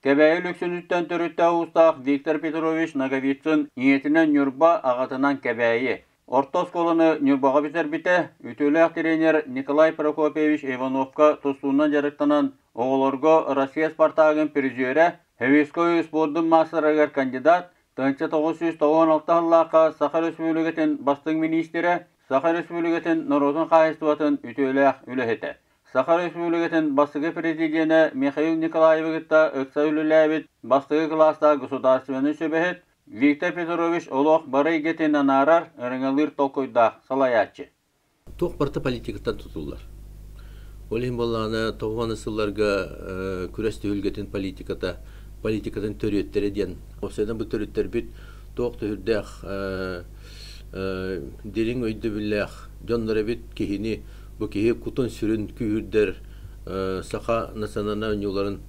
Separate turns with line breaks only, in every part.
Кэбээйи Лүксүнүттэн төрүттээх уустаах Виктор Петрович Ноговицын ийэтинэн Ньурба, аҕатынан Кэбээйи. Орто оскуоланы Ньурбаҕа бүтэрбитэ, үтүөлээх тренер Николай Прокопьевич Ивановка тустуунан дьарыктанан, оҕолорго Россия Спартагын призерэ, Хевиской спордун маастарыгар кандидат, 1996 сыллаахха Саха Өрөспүүбүлүкэтин бастыҥ миниистирэ, Саха Өрөспүүбүлүкэтин норуотун хаһаайыстыбатын үтүөлээх үлэһитэ. Саха Өрөспүүбүлүкэтин бастакы президенэ Михаил Николаевы кытта ыкса үлэлээбит бастакы кылаастаах государственнай сүбэһит Виктор Петрович олох бары эйгэтин анаарар, ырыҥалыыр толкуйдаах салайааччы.
Туох барыта политикаттан тутуллар. Ол иһин буоллаҕына, тоҕуону сылларга күрэс түһүлгэтин политиката, политикатын төрүөттэрэ диэн. Уопсайынан бу төрүттэрбит туох төһүрдээх дириҥ өйдөбүллээх дьоннор эбит киһини бу киһи кутун-сүрүн күүһүрдэр саха национальнай оонньууларын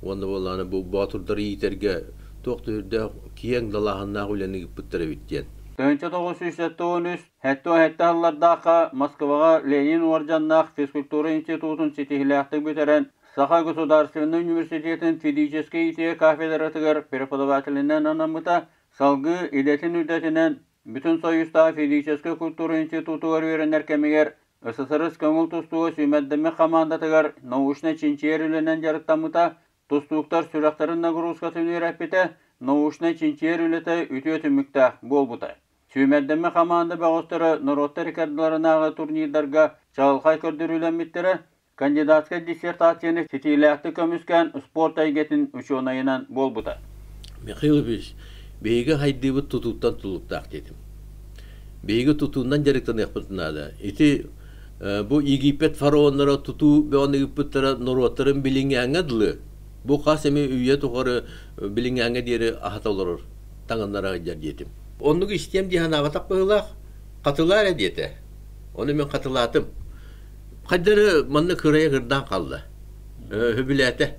уонна буоллаҕына бу боотурдары иитэргэ туох да үрдээх киэҥ далааһыннаах үлэни ыыппыттар эбит диэн.
1973 77 сыллардаахха Москваҕа Ленин уордьаннаах физкультура институтун ситиһилээхтик бүтэрэн, Саха государственнай университетын физическэй иитии кафедратыгар преподавателинэн анаммыта, салгыы идэтин үрдэтинэн Бүтүн Союзтааҕы физическэй культура институтугар үөрэнэр кэмигэр СССР көҥүл тустууга сүүмэрдэммит хамаандатыгар научнай-чинчийэр үлэнэн дьарыктаммыта, тустууктар сүрэхтэрин нагрузкатын үөрэппитэ, научнай-чинчийэр үлэтэ үтүө түмүктээх буолбута. Сүүмэрдэммит хамаанда бөҕөстөрө норуоттар иккардыларынааҕы турнирдарга чаҕылхай көрдөрүүлэммиттэрэ, кандидатскай диссертацияны ситиилээхтик көмүскээн спорт эйгэтин учуонайынан буолбута.
Михаил Ильич, биһиги хайдыыбыт тутууттан тутулуктаах диэтим. Биһиги тутуунан дьарыктаныахпыт наада. Ити бу Египет фараоннара тутуу бөҕөнү ыыппыттара норуоттарын билиҥҥээҥҥэ дылы бу хас эмэ үйэ тухары билиҥҥээҥҥэ диэри аһата олорор таҥыннара сылдьар диэтим. Оннук истиэм дии санаабатах быһыылаах, хатылаа эрэ диэтэ. Ону мин хатылаатым. Хайдары манна кырайа кырдаан хаалла. Сөбүлээтэ.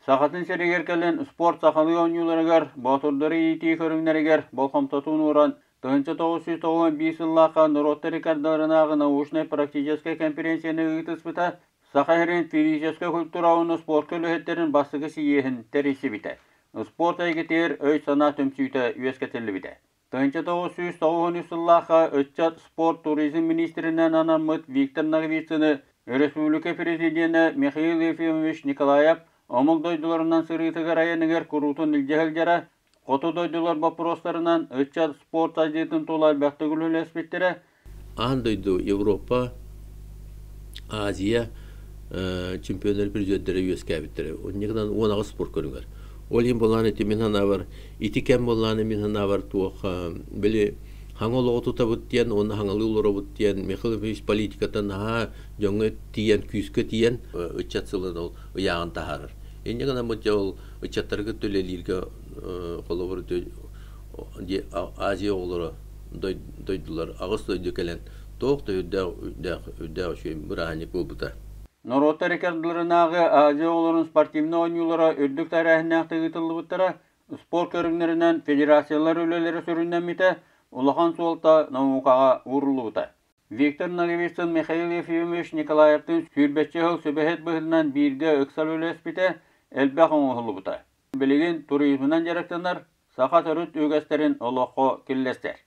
Сахатын сиригэр кэлэн спорт сахалыы оонньууларыгар, боотурдары иитии көрүҥнэригэр болҕомтотун ууран, 1991 сыллаахха норуоттар рекордарынааҕы научнай-практическай конференцияны ыытыспыта, Саха сирин физическэй культура уонна спортка үлэһиттэрин бастакы сийиэһин тэрийсибитэ. Спорт эйгэтигэр өй-санаа түмсүүтэ үөскэтиллибитэ. 1993 сыллаахха ыччат спорт туризм министринэн анаммыт Виктор Ноговицыны өрөспүүбүлүкэ президенэ Михаил Ефимович Николаев омук дойдуларынан сырыытыгар айаныгар куруутун илдьэ сылдьара, хоту дойдулар боппуруостарынан ыччат спорт сайдыытын тула элбэхтик үлэлэспиттэрэ.
Аан дойду, Европа, Азия чемпионнар призердэрэ үөскээбиттэрэ. Онньукунан 18 спорт көрүҥэр. Ол иһин буоллаан ити мин санаабар, ити кэм буоллаан мин санаабар туох били хаҥа олоҕу тутабыт диэн уонна хаҥалыы олоробут диэн Михаил Ефимович политиката наһаа дьоҥҥо тиийэн, күүскэ тиийэн ыччат сылын ол ыйааҕын таһаарар. Инньэ гынан бу ол ыччаттары кытта үлэлииргэ холобур Азия оҕолоро дойдулар аҕыс дойду кэлэн туох да үрдээх үрдээх үрдээх үчүгэй бырааһынньык буолбута.
Норуоттар иккардыларынааҕы Азия оҕолорун спортивнай оонньуулара үрдүк тэрээһиннээхтик ыытыллыбыттара, спорт көрүҥнэринэн федерациялар үлэлэрэ сүрүннэммитэ, улахан суолта наукаҕа ууруллубута. Виктор Ноговицын Михаил Ефимович Николаевтыын сүүрбэччэ сыл сүбэһит быһыытынан бииргэ ыксал үлэлэспитэ, элбэх оҥоһуллубута. Билигин туризмынан дьарыктанар, саха төрүт үгэстэрин олоххо киллэрсэр.